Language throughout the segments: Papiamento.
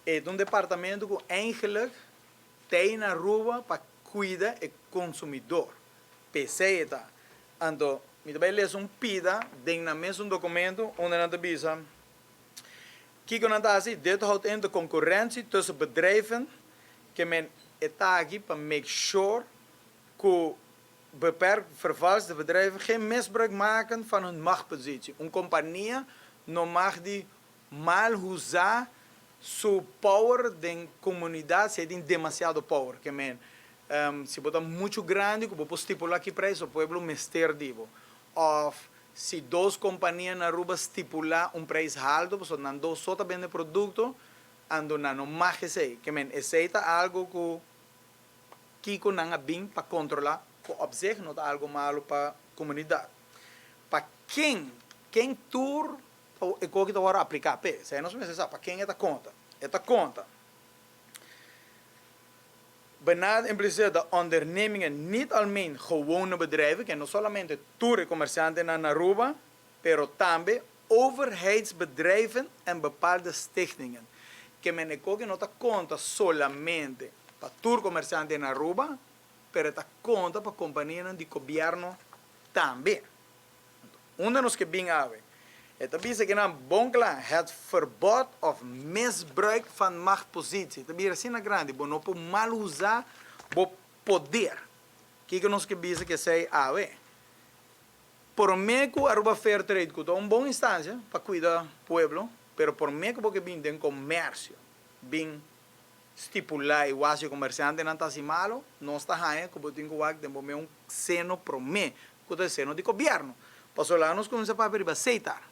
E ta un departamento cu eigenlijk t'ey na Aruba pa cuida e consumidor. P'esey e ta. Anto, mi ta bay lesa un pida den nan mesun documento unda nan ta bisa kico nan ta haci. Dit houdt in de concurrentie tussen bedrijven, ke men e ta aki pa make sure cu beperkt vervalste bedrijven geen misbruik maken van hun machtpositie. Un compania no mag di mal usa su power den comunidad si e tin demasiado power. Ke men, si bo ta mucho grandi cu bo por stipula ki prijs o pueblo mester di bo. Of si dos compania na Aruba stipula un prijs halto pasobra nan dos so ta bende producto, ando nan no mag esey. Ke men, esey ta algo cu kico nan a bin pa controla cu op zich no ta algo malo pa comunidad. Pa ken, ken tur e koki ta wòrdu apliká p'e? Esei nos mester sa, pa ken e ta konta? E ta konta Benad impliceert dat ondernemingen niet almeen gewone bedrijven, ke no solamente tur e komersiantenan na Aruba, pero tambe overheidsbedrijven en bepaalde stichtingen. Ke men e koki no ta konta solamente pa tur komersiante na Aruba, pero e ta konta pa kompanianan di gobièrnu tambe. Unda nos ke bin awe? E ta bisa ke nan bon kla, het verbod of misbruik van machtpositie. Ta bira asina grandi, bo no por mal usa bo poder. Kiko nos ke bisa ke esei awe? Prome ku Aruba Fair Trade, ku ta un bon instancia pa kuida pueblo, pero prome ku bo ke bin den komersio, bin stipulá i wak si e komersiantenan ta hasi malo, nos ta haña ku bo tin ku wak den bo mes un seno promé ku ta e seno di gobièrnu. Pasobra laga nos kuminsá papia riba Seitar.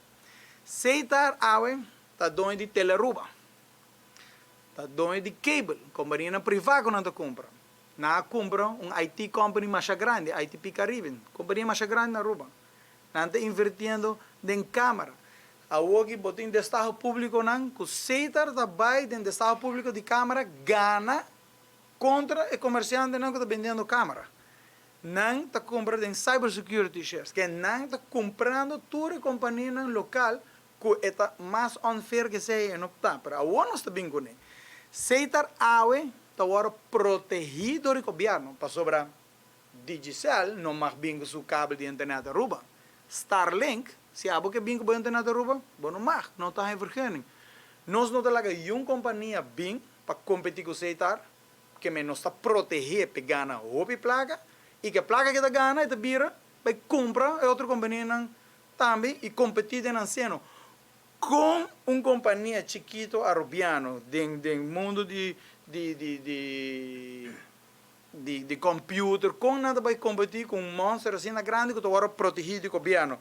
Seitar awe ta doño di Telearuba, ta doño di cable, kompanianan privá ku nan ta kumpra. Nan a kumpra un IT company masha grandi, ITP Caribbean, kompania masha grandi na Aruba. Nan ta invirtiendo den kamera. Awoki bo tin destaho publiconan cu Setar ta bay den destaho publico di camera gana contra e comerciantenan cu ta bendiendo camera. Nan ta cumpra den cyber security shares, ke nan ta cumprando tur e companianan local cu e ta mas unfair ke esey e no ta. Pero awor nos ta bin cune. Setar awe ta worde protegi door di gobierno pasobra Digicel no mag bin cu su kabel di internet Aruba. Starlink, si abo ke bin cu bo internet Aruba, bo no mag, no ta hay vergunning. Nos no ta laga yun compania bin pa competi cu Setar, ke men nos ta protehe p'e gana hopi placa, y ke placa ke ta gana e ta bira bay cumpra e otro companianan tambe y competi den nan seno. Con un compania chikito Arubiano den mundo di di computer, con nan ta bay competi cu un monster asina grandi cu ta worde protegi di gobierno?